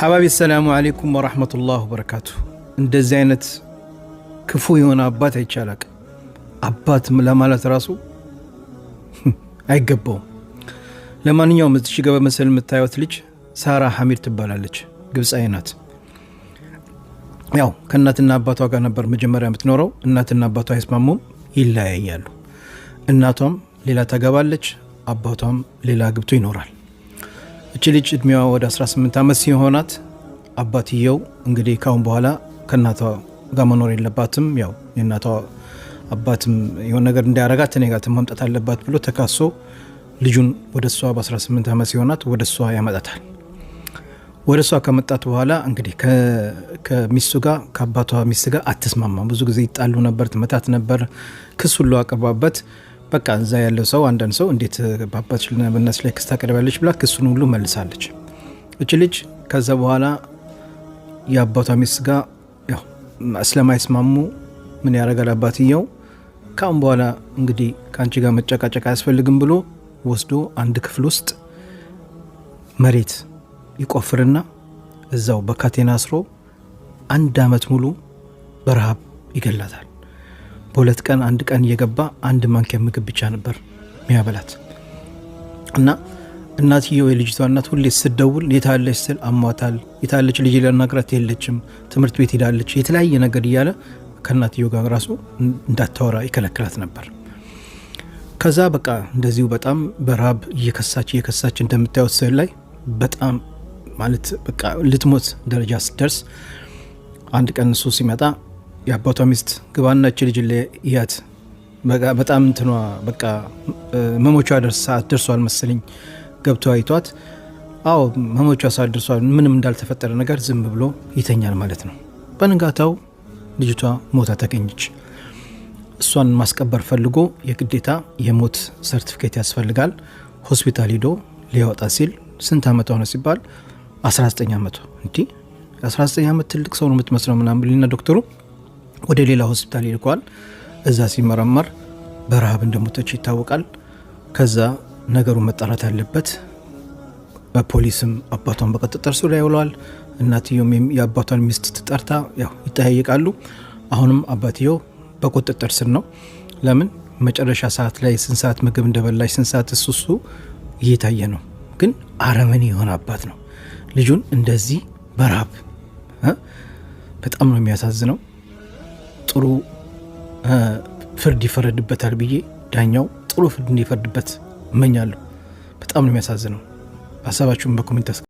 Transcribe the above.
حبايبي السلام عليكم ورحمة الله وبركاته። እንደዚህ አይነት ክፉ የሆነ አባት አይቻላቅ። አባት ለማለት ራሱ አይገባውም። ለማንኛውም እዚች ጋ በምስል የምታዩት ልጅ ሳራ ሐሚድ ትባላለች። ግብፃዊ ናት። ያው ከእናትና አባቷ ጋር ነበር መጀመሪያ የምትኖረው። እናትና አባቷ አይስማሙም፣ ይለያያሉ። እናቷም ሌላ ታገባለች፣ አባቷም ሌላ አግብቶ ይኖራል። እቺ ልጅ እድሜዋ ወደ 18 ዓመት ሲሆናት አባትየው እንግዲህ ካሁን በኋላ ከእናቷ ጋር መኖር የለባትም፣ ያው የእናቷ አባትም የሆነ ነገር እንዳያረጋት እኔ ጋር መምጣት አለባት ብሎ ተካሶ ልጁን ወደ እሷ በ18 ዓመት ሲሆናት ወደ እሷ ያመጣታል። ወደ እሷ ከመጣት በኋላ እንግዲህ ከሚስቱ ጋር ከአባቷ ሚስት ጋር አትስማማም። ብዙ ጊዜ ይጣሉ ነበር፣ ትመታት ነበር። ክስ ሁሉ አቅርባበት በቃ እዛ ያለው ሰው አንዳንድ ሰው እንዴት በአባትሽ በእናትሽ ላይ ክስ ታቀርቢያለች ብላ ክሱን ሁሉ መልሳለች። እች ልጅ ከዛ በኋላ የአባቷ ሚስት ጋር ያው ስለማይስማሙ ምን ያደርጋል አባትየው ከአሁን በኋላ እንግዲህ ከአንቺ ጋር መጨቃጨቅ አያስፈልግም ብሎ ወስዶ አንድ ክፍል ውስጥ መሬት ይቆፍርና እዛው በካቴና አስሮ አንድ አመት ሙሉ በረሃብ ይገላታል። በሁለት ቀን አንድ ቀን እየገባ አንድ ማንኪያ ምግብ ብቻ ነበር ሚያበላት። እና እናትየው የልጅቷ እናት ሁሌ ስትደውል የታለች ስል አሟታል፣ የታለች ልጅ ላናግራት የለችም፣ ትምህርት ቤት ሄዳለች፣ የተለያየ ነገር እያለ ከእናትየው ጋር ራሱ እንዳታወራ ይከለክላት ነበር። ከዛ በቃ እንደዚሁ በጣም በረሃብ እየከሳች እየከሳች እንደምታዩት ስዕል ላይ በጣም ማለት በቃ ልትሞት ደረጃ ስትደርስ አንድ ቀን እሱ ሲመጣ የአባቷ ሚስት ግባና እች ልጅ እያት በጣም እንትኗ በቃ መሞቿ ሰዓት ደርሷል መሰለኝ። ገብቶ አይቷት አዎ መሞቿ ሰዓት ደርሷል፣ ምንም እንዳልተፈጠረ ነገር ዝም ብሎ ይተኛል ማለት ነው። በንጋታው ልጅቷ ሞታ ተገኘች። እሷን ማስቀበር ፈልጎ የግዴታ የሞት ሰርቲፊኬት ያስፈልጋል። ሆስፒታል ሂዶ ሊያወጣ ሲል ስንት ዓመቷ ሆነ ሲባል 19 ዓመቷ። እንዲህ 19 ዓመት ትልቅ ሰው ነው የምትመስለው ምናምን ብልና ዶክተሩ ወደ ሌላ ሆስፒታል ይልኳል። እዛ ሲመረመር በረሃብ እንደሞተች ይታወቃል። ከዛ ነገሩ መጣራት አለበት። በፖሊስም አባቷን በቁጥጥር ስር ያውለዋል። እናትየውም የአባቷን ሚስት ትጠርታ ያው ይጠያየቃሉ። አሁንም አባትየው በቁጥጥር ስር ነው። ለምን መጨረሻ ሰዓት ላይ ስንት ሰዓት ምግብ እንደበላች ስንት ሰዓት እሱ እየታየ ነው። ግን አረመኔ የሆነ አባት ነው። ልጁን እንደዚህ በረሃብ በጣም ነው የሚያሳዝነው። ጥሩ ፍርድ ይፈረድበታል ብዬ ዳኛው ጥሩ ፍርድ እንዲፈርድበት እመኛለሁ። በጣም ነው የሚያሳዝነው። ሀሳባችሁን በ comment